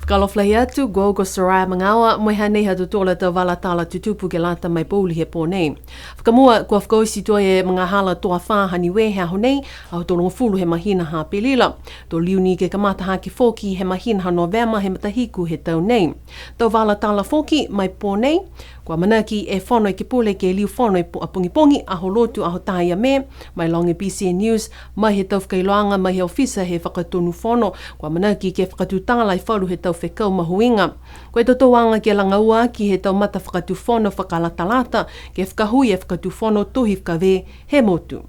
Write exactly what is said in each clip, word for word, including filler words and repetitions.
Fakaalofa lahi atu, ko au ko Soraya Magaoa, mo e hanei ha tautolu a tau vala tala tutupu ke lata mo e pouli he pō nei. Fakamua, kua fakaoti tuai e magahala tō afā ha Niue he aho nei, aho tolugofulu he mahina ha Apelila. To liu ni ke kamata hake foki he mahina ha Novema he matahiku he tau nei. Tau vala tala foki ma e pō nei, kua amanaki e Fono Ekepule ke liu fono e po-, a pogipogi, aho Lotu, aho taha ia Me, mai loga e BCN News, mai he tau fakailoaga mai he ofisa he Fakatonu Fono, kua amanaki ke fakatutala e falu he tau fekau mahuiga. Ko e totouaga ke lagaua aki he tau matafakatufono fakalatalata, ke fakahui e Fakatufono Tohi Fakavē he motu.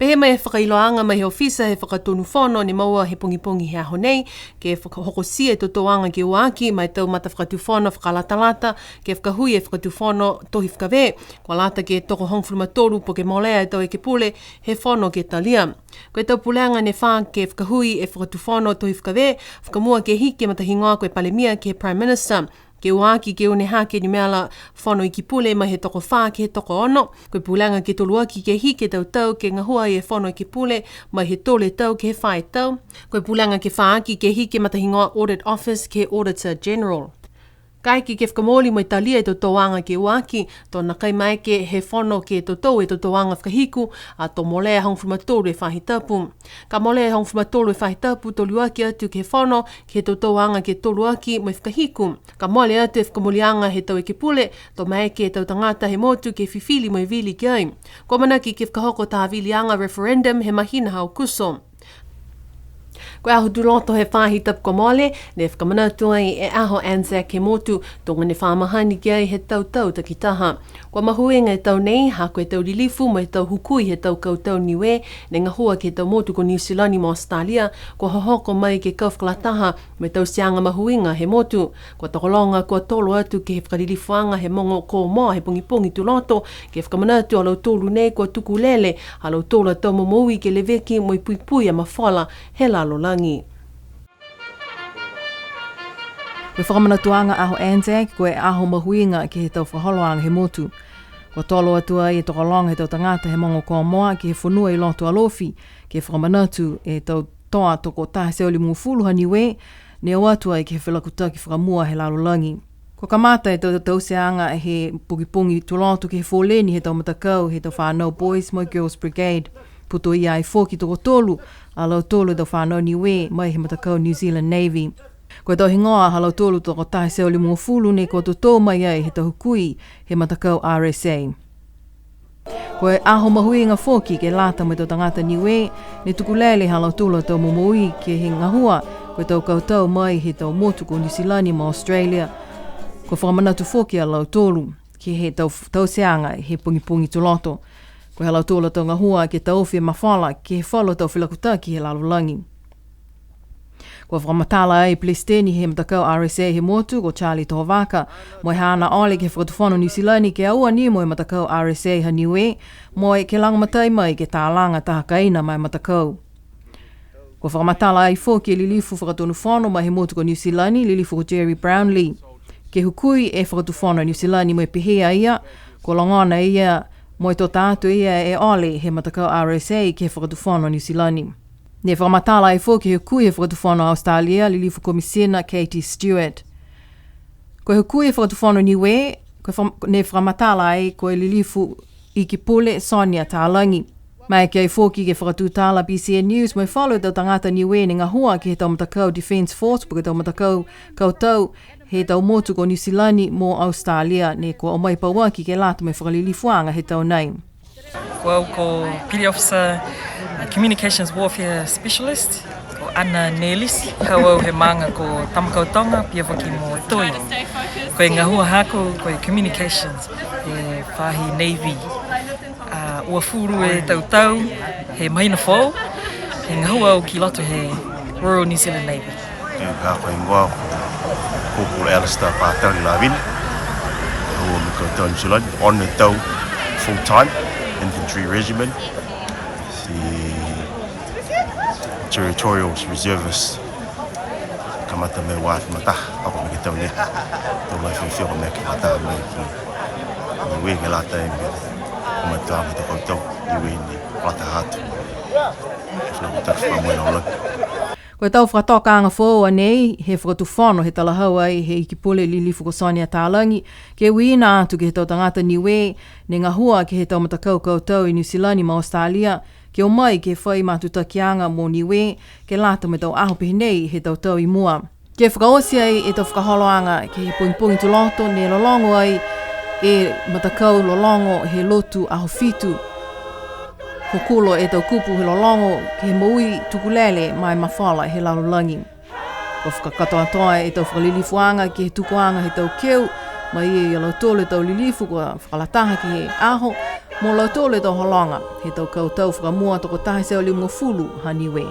Pehē mai e fakailoaga mai he ofisa he Fakatonu Fono ne moua he pogipogi he aho nei, ke fakahokotia e totouaga ke ua aki ma e tau matafakatufono fakalatalata, ke fakahui e Fakatufono Tohi Fakavē, kua lata ke tokohogofulu ma tolu po ke molea e tau ekepule he fono ke talia. Ko e tau pulega ne fa ke fakahui e Fakatufono Tohi Fakavē, fakamua ke hiki e matahigoa ko e Palemia ke he Prime Minister, ke ua aki ke une hake e numela Fono Ekepule mai he tokofā ke he tokoono. Ko e pulega ke tolu aki ke hiki e tau tau ke gahua ai e Fono Ekepule mai he tolu e tau ke he fā e tau. Ko e pulega ke fa aki ke hiki e matahigoa Audit Office ke he Auditor General. Kaeke ke fakamooli mo e talia e totouaga ke ua aki, to nākai maeke he fono ke totou e totouaga fakahiku, a to molea e hogofulu ma tolu e faahi tapu. Ka molea e hogofulu ma tolu e faahi tapu, to liu aki atu ke he fono, ke he totouaga ke tolu aki mo e fakahiku. Ka mole atu e fakamooliaga he tau ekepule, to maeke e tau tagata he motu ke fifili mo e vili ki ai. Kua amanaki ke fakahoko taha viliaga referendum he mahina ha Aokuso. Ko e aho tuloto he faahi tapu kua mole, ne fakamanatu ai e aho Anzac he motu, tuga ne fa mahani ki ai he tau tau takitaha. Kua mahuiga e tau nei, ha ko e tau lilifu mo e tau hukui he tau kautau Niue, ne gahua ke he tau motu ko Niu Silani mo Australia, kua hohoko mai ke kau fakalataha mo e tauteaga mahuiga he motu. Kua tokologa kua tolo atu ke he fakalilifuaga he mogo kōmoa he pogipogi Tuloto, ke fakamanatu a lautolu nei kua tuku lele ha lautolu a tau momoui ke leveki mo e puipui a mafola he lalolagi. Ko e fakamanatuaga aho Anzac, ko e aho mahuiga ke he tau fakaholoaga he motu. Kua tolo atu ai e tokologa he tau tagata he mogo kōmoa ke he fonua i loto Alofi, ke fakamanatu e tau toa tokotaha e teau limagofulu ha Niue, ne o atu ai ke he felakutaki fakamua he lalolagi. Kua kamata e tau tauteaga he pogipogi Tuloto ke he foleni he tau matakau he tau fānau Boys mo e Girls Brigade. Putoia ai foki tokotolu a lautolu e tau fānau Niue mai he matakau New Zealand Navy. Ko e tau higoa ha lautolu tokotaha e teau limagofulu ne kua totou mai ai he tau hukui he matakau R S A. Ko e aho mahuiga foki ke lata mo e tau tagata Niue, ne tuku lele ha lautolu a tau momoui ke he gahua, ko e tau kautau mai he tau motu ko Niu Silani mo Australia. Kua fakamanatu foki a lautolu ke he tau, tauteaga he pogipogi Tuloto. Ko e ha lautolu a tau gahua ke taofi e mafola ke he falu a tau felakutaki he lalolagi. Kua fakamatala ai e Pelesiteni he matakau R S A he motu, ko Charlie Tohovaka, mo e haana ole ke he Fakatufono Niu Silani ke aua ni mo e matakau R S A ha Niue, mo e ke lagomatai mai ke talaga taha kaina ma e matakau. Kua fakamatala ai foki e lilifu Fakatonu Fono mai he motu ko Niu Silani, lilifu ko Gerry Brownlee, ke hukui e Fakatufono Niu Silani mo e pehē a ia, kua logona e ia mo e tota atu e ia e ole he matakau R S A ke he Fakatufono Niu Silani. Ne fakamatala ai foki e hukui he Fakatufono Australia, lilifu Komisina Katie Stewart. Ko e hukui he Fakatufono Niue, ko e faka-, ne fakamatala ai ko e lilifu Ikipule Sonia Talagi. Maeke ai foki ke fakatutala BCN News mo e falu he tau tagata Niue ne gahua ke he tau matakau Defence Force, po ke tau matakau kautau he tau motu ko Niu Silani mo Australia, ne kua o mai pauaki ke lata mo e fakalilifuaga he tau nei. Ko au ko Petty Officer, uh, Communications Warfare Specialist, ko Ana Nelisi, kau au he maaga ko Tamakautoga, pihia foki mo Toi. Ko e gahua haaku, ko e communications, he faahi Navy. A, uafulu e tau tau, he mahina foou, he gahua au ki loto he Royal New Zealand Navy. Ko e higoa ko Corporal Alistair Patali Lavina, gahua mo e kautau New Zealand, ono e tau full time, Infantry Regiment, ti Territorial Reservist. Kamata mai he ua afe ma taha, hoko mai ke he tau nei. Tau mai fiafia ko e mena ke kamata mai ki Niue ke lata mo e, ko e mena tau mo e tau kautau Niue ne lata atu. Fakamolemole. Ko e tau fakatokaaga foou a nei, he fakatufono he talahau ai he Ikipule Lilifu ko Sonia Talagi, ke uiina atu ke he tau tagata Niue, ne gahua ke he tau matakau kautau i Niu Silani ma Australia, ke o mai ke fai matutakiaga mo Niue, ke lata mo e tau aho pehē nei he tau tau i mua. Ke fakaoti ai e tau fakaholoaga ke he pogipogi Tuloto ne lologo ai e matakau lologo he lotu Aho Fitu. Hokulo e tau kupu he lologo ke he moui tukulele ma e mafola he lalolagi. Kua fakakatoatoa e tau fakalilifuaga ke he tukuaga he tau keu, mai ia ia lautolu e tau lilifu kua fakalataha ke he aho, mo lautolu e tau hologa he tau kautau fakamua tokotaha e teau limagofulu ha Niue.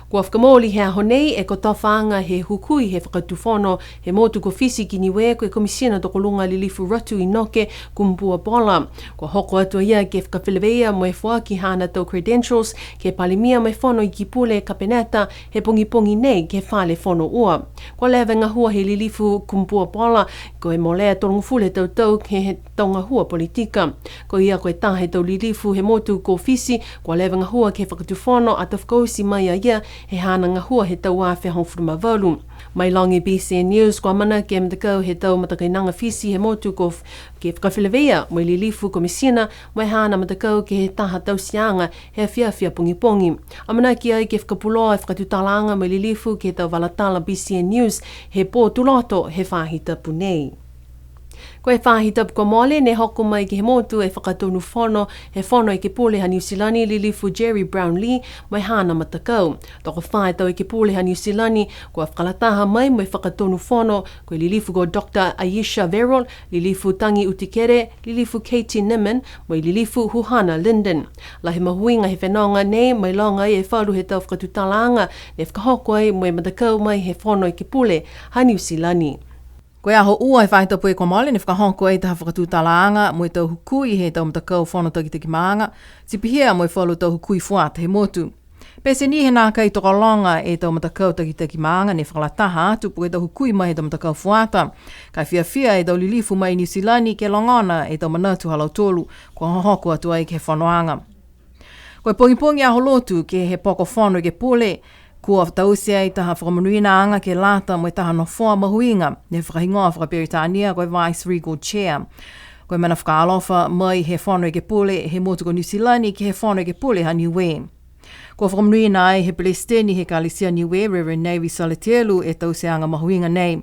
Kua fakamooli he aho nei e kotofaaga he hukui he fakatufono he motu ko Fisi ki Niue, ko e Komisina Tokoluga Lilifu Ratu Inoke Kumupuapola. Kua hoko atu a ia ke fakafeleveia mo e foaki haana tau credentials ke he Palemia mo e Fono Ikipule Kapeneta he pogipogi nei ke he Fale Fono Ua. Kua leva e gahua he Lilifu Kumupuapola, ko e molea tolugofulu e tau tau ke he tau gahua politika. Ko ia ko e taha he tau lilifu he motu ko Fisi, kua leva e gahua ke he fakatufono, ato fakaoti mai a ia he haana gahua he tau ua afe hogofulu ma valu. Mailoga e B C N News, kua amanaki e matakau he tau matakainaga Fisi he motu ko F-, ke fakafeleveia mo e Lilifu Komisina, mo e haana matakau ke he taha tauteaga he afiafi a pogipogi. Amanaki ai ke fakapuloa e fakatutalaaga mo e Lilifu ke he tau vala tala B C N News he pō Tuloto he faahi tapu nei. Ko e faahi tapu kua mole ne hoko mai ke he motu e Fakatonu Fono he Fono Ekepule ha Niu Silani, Lilifu Gerry Brownlee, mo e haana matakau. Tokofā e tau ekepule ha Niu Silani kua fakalataha mai mo e Fakatonu Fono, ko e Lilifu ko Doctor Ayesha Verrall, Lilifu Tangi Utikere, Lilifu Katie Nimmin, mo e Lilifu Huhana Linden. Lahi e mahuiga he fenoga nei, mailoga ai e falu he tau fakatutalaaga ne fakahoko ai mo e matakau mai he Fono Ekepule ha Niu Silani. Ko e aho ua he faahi tapu kua mole ne fakahoko ai taha fakatutalaaga mo e tau hukui he tau matakau fono takitaki maaga, ti pihia mo e falu tau hukui fuata he motu. Pete ni he nākai tokologa e tau matakau takitaki maaga ne fakalataha atu po ke tau hukui mai he tau matakau fuata. Ka e fiafia e tau lilifu mai Niu Silani ke logona e tau manatu ha lautolu kua hohoko atu ai ke he fonoaga. Ko e pogipogi Aho Lotu ke he poko Fono Ekepule, kua taute ai taha fakamonuinaaga ke lata mo e taha nofoa mahuiga, ne fakahigoa fakaperitania ko e Vice Regal Chair. Ko e mena fakaalofa mai he Fono Ekepule he motu ko Niu Silani ke he Fono Ekepule ha Niue. Kua fakamonuina ai he Pelesiteni he Ekalesia Niue, Reverend Navy Salatielu, e tauteaga mahuiga nei.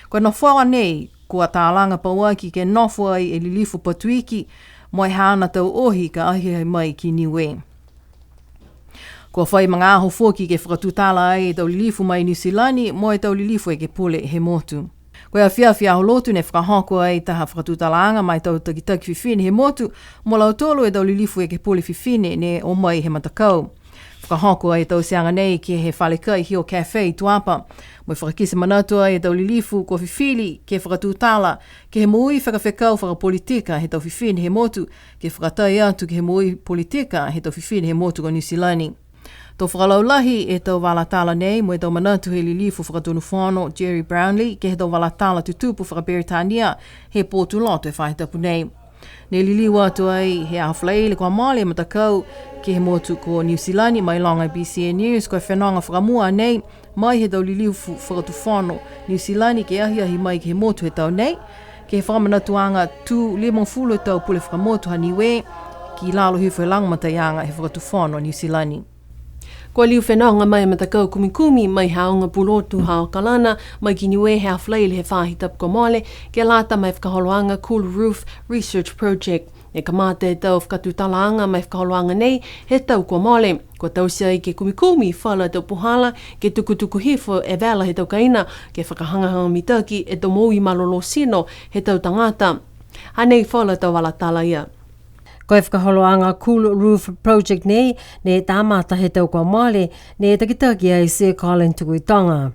Ko e nofoa nei, kua talaga pauaki ke nofo ai e Lilifu Patuiki, mo e haana tau ohi ka ahiahi mai ki Niue. Kua fai magaaho foki ke fakatutala ai e tau lilifu mai Niu Silani mo e tau lilifu ekepule he motu. Ko e afiafi Aho Lotu ne fakahoko ai taha fakatutalaaga ma e tau takitaki fifine he motu, mo lautolu e tau lilifu ekepule fifine ne o mai he matakau. Fakahoko ai e tauteaga nei ke he fale kai Hio Cafe i Tuapa. Mo e fakakite manatu ai e tau lilifu kua fifili ke fakatutala ke he moui fakafekau fakapolitika he tau fifine he motu, ke fakatai atu ke he moui politika he tau fifine he motu ko Niu Silani. To fakalaulahi e tau vala tala nei mo e tau manatu he lilifu Fakatonu Fono Gerry Brownlee ke he tau vala tala tutupu fakaperitania he pō Tuloto he faahi tapu nei. Ne liliu atu ai he aho Falaile kua mole e matakau ke he motu ko Niu Silani, mailoga e B C N News, ko e fenoga fakamua nei mai he tau lilifu Fakatufono Niu Silani ke ahiahi mai ke he motu he tau nei, ke he fakamanatuaga tū limagofulu tau pule fakamotu ha Niue, ki lalo hifo he lagomataiaga he Fakatufono Niu Silani. Kua liu fenoga mai e matakau kumikumi mai he aoga pulotu ha Okalana mai ki Niue he aho Falaile he faahi tapu kua mole, ke lata mo e fakaholoaga Cool Roof Research Project. Ne kamata e tau fakatutalaaga mo e fakaholoaga nei he tau kua mole. Kua taute ai ke kumikumi falu a tau puhala ke tukutuku hifo e vela he tau kaina, ke fakahagahaga mitaki e tau moui malolō tino he tau tagata. Hanei falu a tau vala tala ia. Ko e fakaholoaga Cool Roof Project nei, ne kamata he tau kua mole, ne takitaki ai Sir Colin Tukuitonga.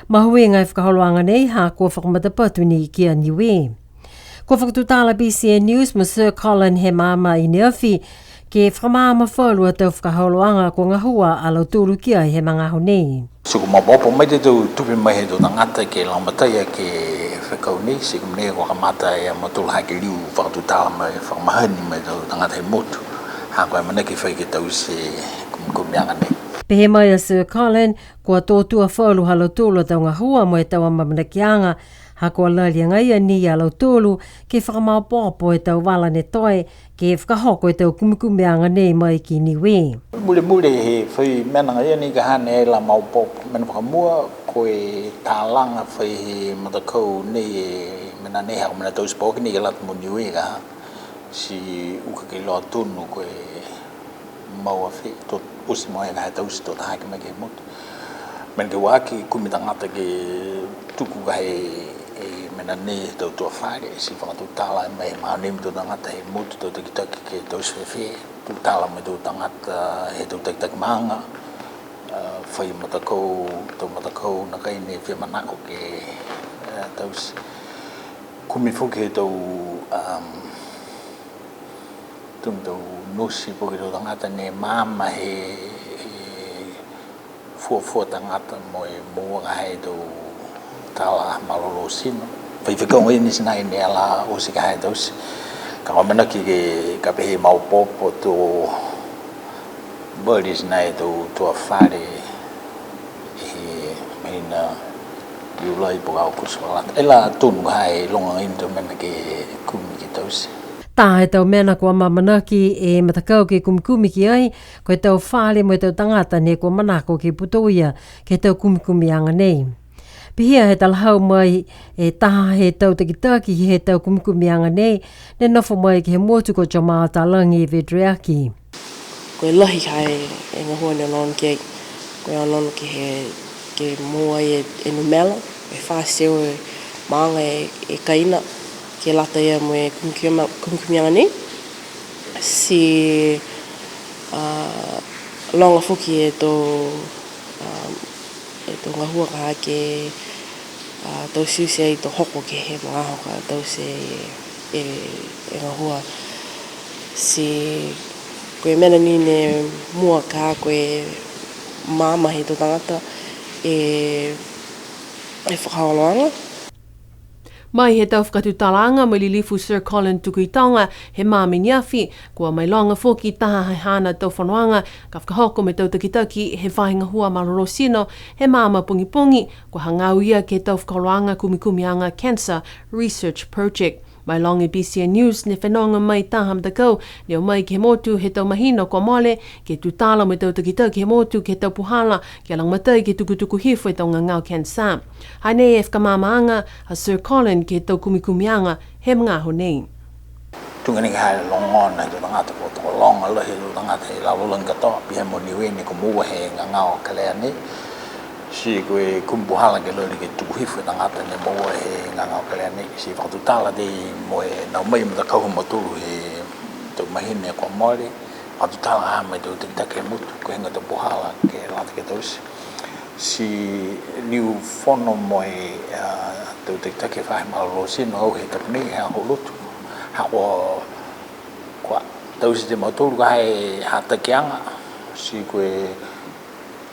Mahuiga e fakaholoaga nei, ha kua fakamatapatu ni ki a Niue. Kua fakatutala B C N News mo Sir Colin he magaaho i ne afi, ke fakamaama falu a tau fakaholoaga kua gahua a lautolu ki ai he magaaho nei. Ti kua maopoopo mai e tau tupe mai he tau tagata ke lagomatai ke he fekau nei, ti ko e mena kua kamata e mautolu ha ke liu fakatutala mai, fakamahani mai e tau tagata he motu. Ha ko e amanaki fai ke taute e kumikumiaga nei. Pehē mai a Sir Colin, kua tō tua falu ha lautolu a tau gahua mo e tau amaamanakiaga, ha kua lali agaia ni a lautolu ke fakamaopoopo e tau vala ne toe, ke fakahoko e tau kumikumiaga nei mai ki Niue. Mulimuli he fai mena agaia ni ka hane ai la maopoopo. Mena fakamua, ko e talaga fai he matakau nei e mena nei ha ko e mena taute pauaki ni ke lata mo Niue ka ha. Ti uka ke iloa tonu ko e mau afe, to, oti mai ka ha e taute to tahake mai ke he motu. Mena ke ua aki, kumi tagata ke tuku ka ha e, e mena nei he tau tua fale, ti fakatutala mai he magaaho nei mo e tau tagata he motu, tau takitaki ke taute fēfē, tutala mo e tau tagata he tau takitaki maaga, a, fai matakau, tau matakau nākai ni fia manako ke, e, taute. Kumi foki he tau, um, tau, tau nosi foki he tau tagata ne maama he, he fuafua tagata mo e moua ka ha e tau tala malolō tino. Fai fekau agaia ni ti nai ne ala oti ka ha e taute. Ka ko e amanaki ke, ka pehē maopoopo to Bali ti nai e tau tua fale he mahina Iulai po ke Aokuso ka lata. E la tonu ka ha e loga agaia ni tau mena ke kumi ke taute. Taha he tau mena kua amaamanaki e matakau ke kumikumi ki ai, ko e tau fale mo e tau tagata ne kua manako ke putoia ke he tau kumikumiaga nei. Pihia he talahau mai e taha he tau takitaki he tau kumikumiaga nei, ne nofo mai ke he motu ko Jamal Talagi Vedreaki. Ko e lahi ka e, e gahua ne onoono ki ai, ko e onoono ke he, ke moua e, e numela, e fā e teau e maaga e, e kaina, ke lata ia mo e kumikumi-, kumikumiaga nei. Ti, a, loga foki e tau, a, e tau gahua ka ha ke, a, tau siusi ai to hoko ke he magaaho ka taute e, e, e gahua. Ti ko e mena ni ne mua ka ko e maama he tau tagata e, e fakaholoaga. Mai he tau fakatutalaaga mo e Lilifu Sir Colin Tukuitonga he magaaho i ne afi, kua mailoga foki taha he haana tau fonoaga ka fakahoko mo e tau takitaki he faahi gahua malolō tino he magaaho pogipogi, kua hagaao ia ke he tau fakaholoaga kumikumiaga Cancer Research Project. Mailoga e B C N News ne fenoga mai taha matakau ne o mai ke he motu he tau mahina kua mole, ke tutala mo e tau takitaki he motu ke he tau puhala, ke lagomatai ke tukutuku hifo e tau gagao cancer. Ha nei e fakamaamaaga ha Sir Colin ke he tau kumikumiaga he magaaho nei. Tuga ni ka ha e logona he tau tagata, kua tokologa lahi e tau tagata he lalolagi katoa, pihia mo Niue ni kua moua he gagao kelea nei. Ti ko e kumi puhala ke lali ke tuku hifo e tagata ne moua he gagao kelea nei. Ti fakatutala tei mo e nau mai matakau ha mautolu he tau mahina kua mole. Fakatutala ha mo e tau takitaki he motu, ko e heigoa e tau puhala ke lata ke taute. Ti liu fono mo e, a, tau takitaki he faahi malolō tino au he tapu nei, he aho Lotu. Ha kua, kua taute e mautolu ka ha e hatakiaga. Ti ko e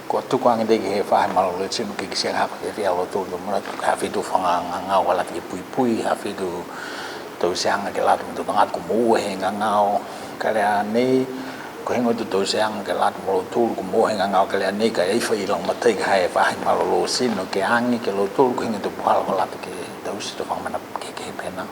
Kua tuku age tei ke he faahi malolō tino ke kitia ka ha ko e fia a lautolu tau mena, ha fai tau faga gagao ka lata ke puipui, ha fai tau tauteaga ke lata mo e tau tagata kua moua he gagao kelea nei, ko e heigoa e tau tauteaga ke lata mo lautolu kua moua he gagao kelea nei, ka e fai lagomatai ka ha e faahi malolō tino ke age ki a lautolu, ko e heigoa e tau puhala kua lata ke taute tau faga mena kehekehe pehē nā.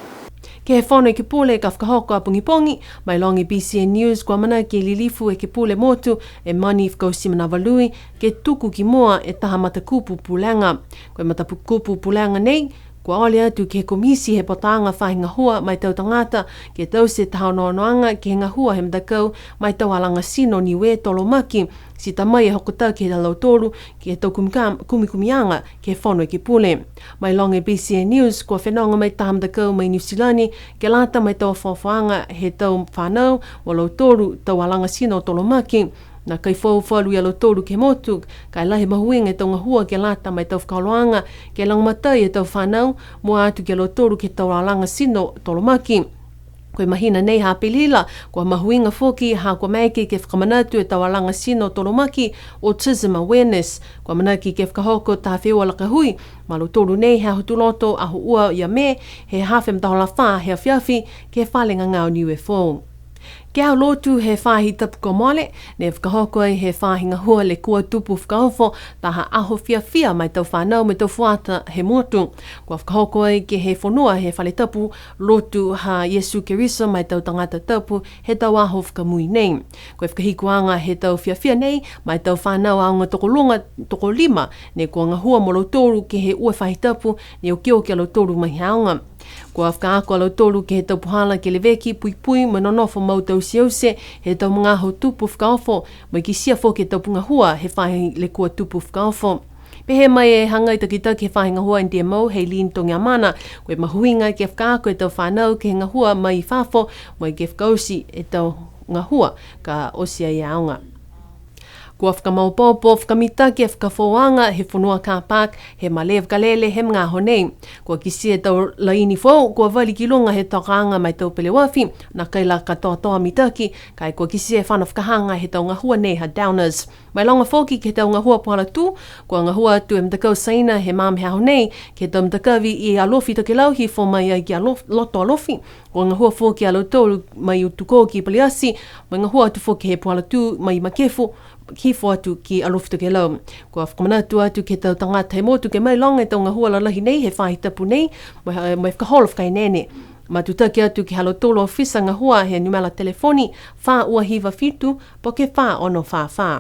Ke he Fono Ekepule ka fakahoko a pogipogi, mailoga e B C N News kua amanaki e Lilifu Ekepule Motu, e Mani Fakaotimanava Lui, ke tuku ki mua e taha matakupu pulega. Ko e matakupu pulega nei, kua ole atu ke he komiti he potaaga faahi gahua ma e tau tagata, ke taute e taha onoonoaga ke he gahua he matakau ma e tau alaga tino Niue Tolomaki, ti ta mai e hokotaki ha lautolu ke he tau kumika-, kumikumiaga ke he Fono Ekepule. Mailoga e B C N News, kua fenoga mai taha matakau mai Niu Silani, ke lata ma e tau afoafoaga he tau fanau, mo lautolu tau alaga tino Tolomaki, Nākai foou falu ia lautolu ke he motu, ka e lahi mahuiga e tau gahua ke lata mo e tau fakaholoaga, ke lagomatai e tau fanau, mua atu ki a lautolu ke he tau alaga tino tolomaki. Ko e mahina nei ha Apelila, kua mahuiga foki ha kua maeke ke fakamanatu e tau alaga tino tolomaki, Autism Awareness. Kua amanaki ke fakahoko taha feua laka hui ma lautolu nei he aho Tuloto, aho ua ia Me, he hafa e matahola fā he afiafi, ke he fale gagao Niue Foou. Ke he Aho Lotu he faahi tapu kua mole, ne fakahoko ai he faahi gahua lekua tupu fakaofo, taha aho fiafia ma e tau fanau mo e tau fuata he motu. Kua fakahoko ai ke he fonua he fale tapu lotu ha Iesu Keriso ma e tau tagata tapu he tau aho fakamui nei. Ko e fakahikuaga he tau fiafia nei ma e tau fanau aoga tokoluga, tokolima, ne kua gahua mo lautolu ke he ua faahi tapu, ne okioki a lautolu mai he aoga. Kua fakaako a lautolu ke he tau puhala ke leveki, puipui, mo e nonofo mau tauteute, he tau magaaho tupu fakaofo, mo e kitia foki e tau gahua he faahi lekua tupu fakaofo. Pehē mai e hagai takitaki he faahi gahua N D M O, Haylene Togiamana, ko e mahuiga ke fakaako e tau fanau ke he gahua mai i fafo, mo e ke fakaoti e tau gahua ka oti ai e aoga. Kua fakamaopoopo fakamitaki e fakafoouaga he fonua car park he malē vakalele he magaaho nei. Kua kitia e tau laini foou, kua vali ki luga he tokaaga ma e tau peleoafi, nākai la katoatoa mitaki, ka e kua kitia e fana fakahaga he tau gahua nei ha Downers. Mailoga foki ke he tau gahua puhala tū, kua gahua atu e matakau Saina he magaaho nei, ke he tau matakavi i Alofi Tokelau hifo mai ai ki Alo-, Loto Alofi. Kua gahua foki a lautolu mai Utuko ki Paliati, mo e gahua atu foki he puhala tū mai Makefu, hifo atu ki Alofi Tokelau. Kua fakamanatu atu ke he tau tagata he motu ke mailoga e tau gahua lalahi nei he faahi tapu nei, mo e, mo e fakaholo fakaeneene. Matutaki atu ke he ha lautolu ofisa gahua he numela telefoni, fā ua hiva fitu, po ke fā ono fā fā.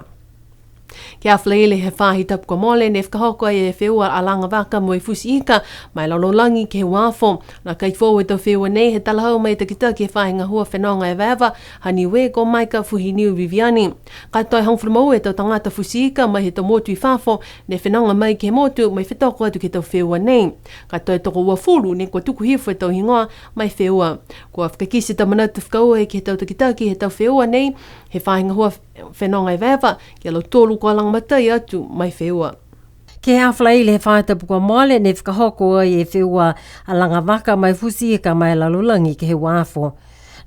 Ke he Aho Falaile he faahi tapu kua mole, ne fakahoko ai e feua alaga vaka mo e futi ika, ma e lalolagi ke he uafo. Nākai foou e tau feua nei he talahau mai e takitaki he faahi gahua fenoga evaeva ha Niue, ko Maika Fuhiniu Viviani. Katoa e hogofulu ma ua e tau tagata futi ika mai he tau motu i fafo, ne fenoga mai ke he motu, mo e fetoko atu ke he tau feua nei. Katoa e tokouafulu ne kua tuku hifo e tau higoa ma e feua. Kua fakakite e tau manatu fakaaue ke he tau takitaki he tau feua nei, he faahi gahua fenoga evaeva, ki a lautolu kua lagomatai atu ma e feua. Ke he Aho Falaile he faahi tapu kua mole, ne fakahoko ai e feua alaga vaka mo e futi ika ma e lalolagi ke he uafo.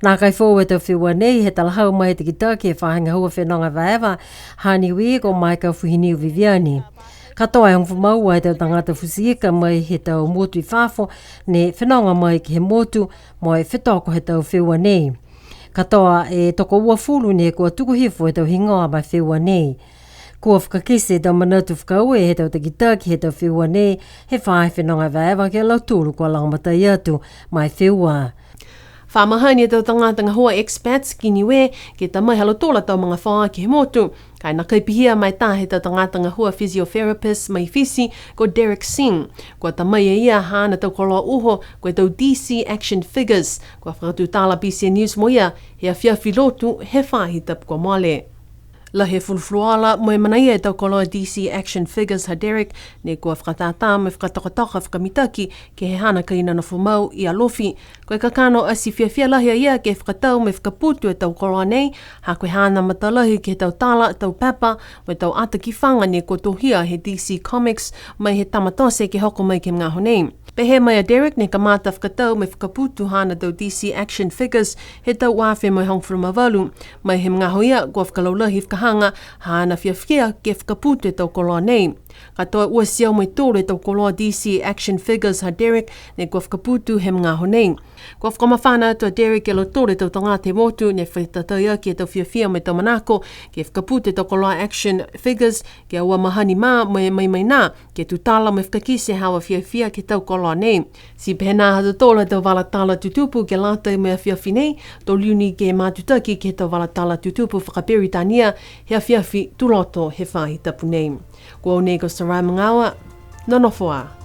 Nākai foou e tau feua nei he talahau mai he takitaki he faahi gahua fenoga evaeva ha Niue, ko Maika Fuhiniu Viviani. Katoa e hogofulu ma ua e tau tagata futi ika mai he tau motu i fafo, ne fenoga mai ke he motu, mo e fetoko he tau feua nei. Katoa e tokouafulu ne kua tuku hifo e tau higoa ma e feua nei. Kua fakakite e tau manatu fakaaue he tau takitaki he tau feua nei, he faahi fenoga evaeva ki a lautolu kua lagomatai atu ma e feua. Fa mahani e tau tagata gahua expats ki Niue, ke ta mai ha lautolu a tau magafaoa ke he motu. Ka e nākai pihia ma e taha he tau tagata gahua physiotherapist mai Fisi, ko Derek Singh. Kua ta mai e ia haana tau koloa uho, ko e tau D C Action Figures. Kua fakatutala B C N News mo ia, he afiafi Lotu, he faahi tapu kua mole. Lahi e fulufuluola mo e manaia e tau koloa D C Action Figures ha Derek, ne kua fakatātā mo e fakatokatoka fakamitaki ke he haana kaina nofo mau i Alofi. Ko e kakano ati fiafia lahi a ia ke fakatau mo e fakaputu e tau koloa nei, ha ko e haana matalahi ke he tau tala, tau pepa, mo e tau ata kifaga ne kua tohia he D C Comics, mai he tama tote ke hoko mai ke he magaaho nei. Pehē mai a Derek ne kamata fakatau mo e fakaputu haana tau D C Action Figures he tau ua afe mo e hogofulu ma valu. Mai he magaaho ia, kua fakalaulahi fakahaga haana fiafia ke fakaputu e tau koloa nei. Katoa ua teau mo e tolu e tau koloa D C Action Figures ha Derek ne kua fakaputu he magaaho nei. Kua fakamafana atu a Derek ki a lautolu e tau tagata he motu ne fai tatai aki e tau fiafia mo e tau manako ke fakaputu e tau koloa Action Figures, ke ua mahani mā mo e maimai nā, ke tutala mo e fakakite haau a fiafia ke he tau koloa nei. Ti pehē nā ha tautolu a tau vala tala tutupu ke lata mo e afiafi nei, to liu ni ke matutaki ke he tau vala tala tutupu fakaperitania he afiafi Tuloto he faahi tapu nei. Ko au nei ko Sarai Magaoa, nonofo ā.